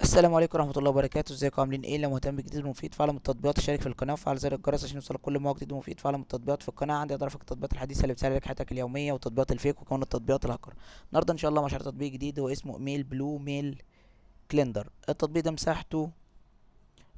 السلام عليكم ورحمة الله وبركاته. ازيكم عاملين ايه؟ لو مهتم بجديد ومفيد في عالم التطبيقات اشترك في القناة وفعل زر الجرس عشان يوصلك كل ما هو جديد ومفيد في عالم التطبيقات. في القناة عندي اضافك التطبيقات الحديثة اللي بتسهل عليك حياتك اليومية وتطبيقات ال fake وكمان التطبيقات الهاكر. النهارده ان شاء الله مع شرح تطبيق جديد هو اسمه Mail Blue Mail Cleaner. التطبيق ده مساحته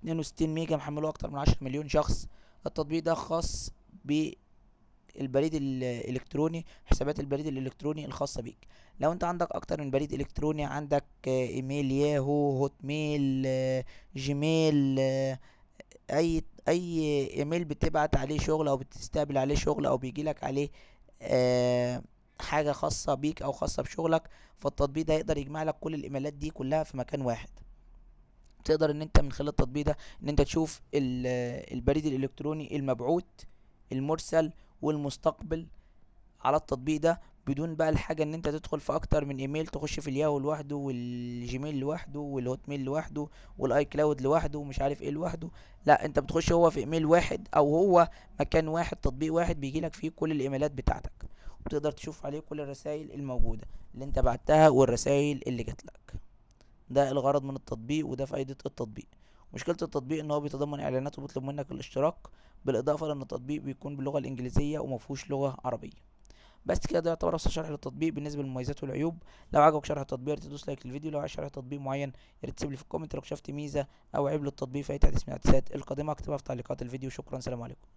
62 ميجا، محمله اكتر من 10 مليون شخص. التطبيق ده خاص بالبريد الالكتروني، حسابات البريد الالكتروني الخاصة بيك. لو انت عندك اكتر من بريد الكتروني، عندك ايميل ياهو، هوت ميل، جيميل، اي ايميل بتبعت عليه شغل او بتستقبل عليه شغل او بيجيلك عليه حاجة خاصة بيك او خاصة بشغلك، فالتطبيق ده يقدر يجمع لك كل الايميلات دي كلها في مكان واحد. تقدر ان انت من خلال التطبيق ده ان انت تشوف البريد الالكتروني المبعوث، المرسل، والمستقبل على التطبيق ده، بدون بقى الحاجة ان انت تدخل في اكتر من ايميل، تخش في الياهو لوحده والجيميل لوحده والهوت ميل لوحده والاي كلاود لوحده ومش عارف ايه لوحده. لا، انت بتخش هو في ايميل واحد او هو مكان واحد، تطبيق واحد بيجيلك فيه كل الايميلات بتاعتك، وبتقدر تشوف عليه كل الرسائل الموجودة اللي انت بعتها والرسائل اللي جاتلك. ده الغرض من التطبيق وده فايدة التطبيق. مشكلة التطبيق ان هو بيتضمن اعلانات وبيطلب منك الاشتراك، بالاضافة لان التطبيق بيكون باللغة الانجليزية ومفهوش لغة عربية. بس كده ده يعتبر ابسط شرح للتطبيق بالنسبة للمميزات والعيوب. لو عجبك شرح التطبيق يا ريت تدوس like للفيديو، لو عايز شرح تطبيق معين يا ريت تسيب لي في ال comment، لو شفت ميزة او عيب للتطبيق في اي تحديث من التحديثات القادمة اكتبها في تعليقات الفيديو. شكرا، سلام عليكم.